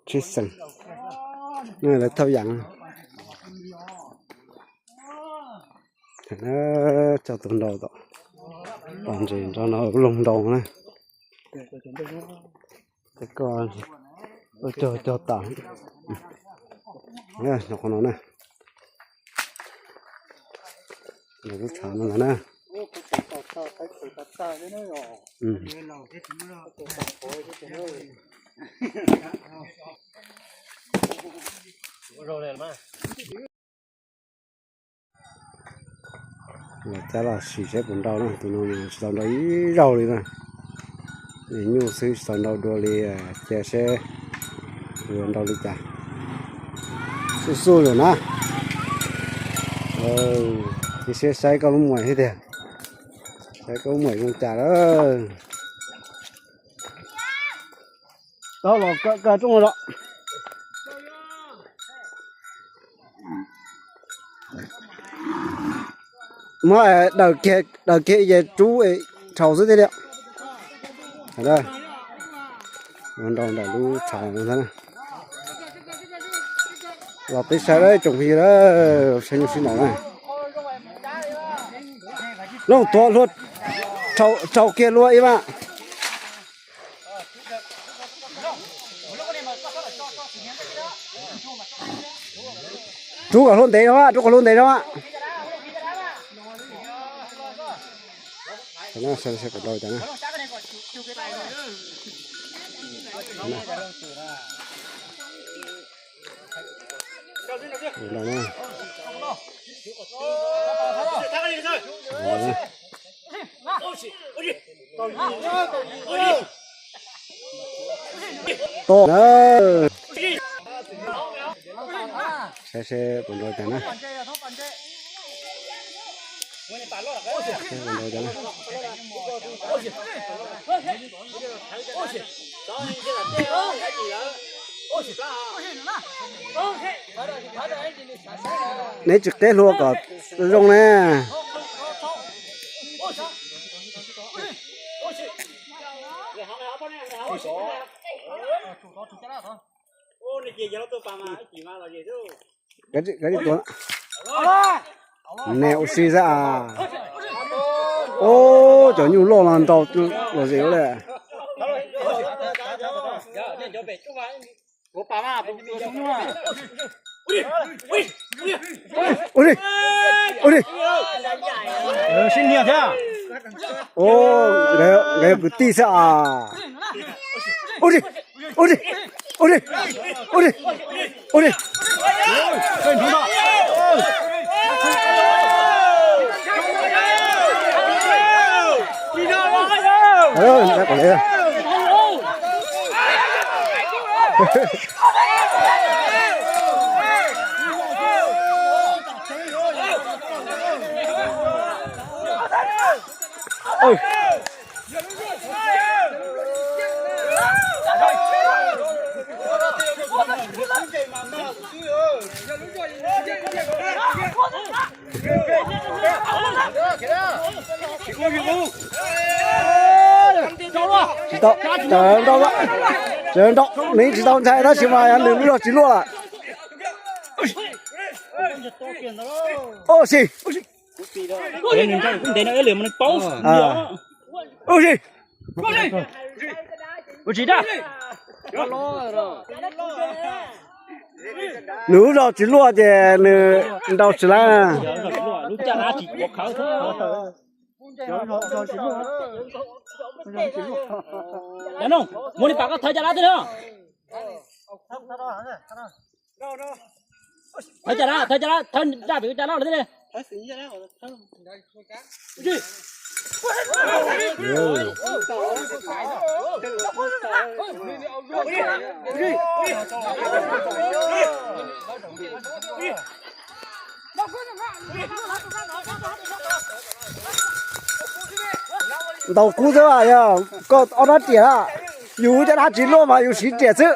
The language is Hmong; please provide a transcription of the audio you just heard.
Tsheb xeem, lawv thauj yam. Coj tus nraus tom, tom ntses nrog no loog nraus na. Cog cog tas. Qhov no na, lub tshav no ntag na. Los cab los sim seb puas nrau na, tus no tsis tau nrau ib zaug li na. Nyuj xwb tsis tau nrau dua li, cia seb yuav nrau li cas. Xub xub lawm na. Cia seb saib koj lub muam thiab tiag, saib koj lub muam zoo cas lawm. Tau los kawg rooj los. Muab daws kiag ces rub dhau xwb thiaj li. Ua nrau ntawm lub tshav no ntag. Los peb saib tsoom phooj ywg, saib nyuj sib ntaus na. Looj tuav hlua, rhau kiag hlua ib vas. Rub kom hlua ntev no, rub kom hlua ntev no. Tod na. Saib seb puas nrau cas na. Saib puas nrau cas na. Neb tsis qeb hlua kom zoo na. Neb ua si xwb as. Ub, cov nyuj loj no nrau los zem ua li. Ua li, ua li. Nkawd yog kwv tij xwb as. Ua li, ua li, ua li, ua li, ua li. Tsis tau, tawm nrau, tawm nrau, nws tsis tau ntshai tab sis mas nws lub zog tsis luaj lawm. Ua si, ua si. Nws lub zog tsis luaj ces nws nrau tsis laib. Muab li pam koj thawb caj dab thiab na. Thawb caj dab, thawb caj dab, thawb zaj pem caj dab lawm thiab li. Ntaus kub xwb as, yog koj ob rab riam, yus caj dab tsis luaj mas yus siv riam xwb.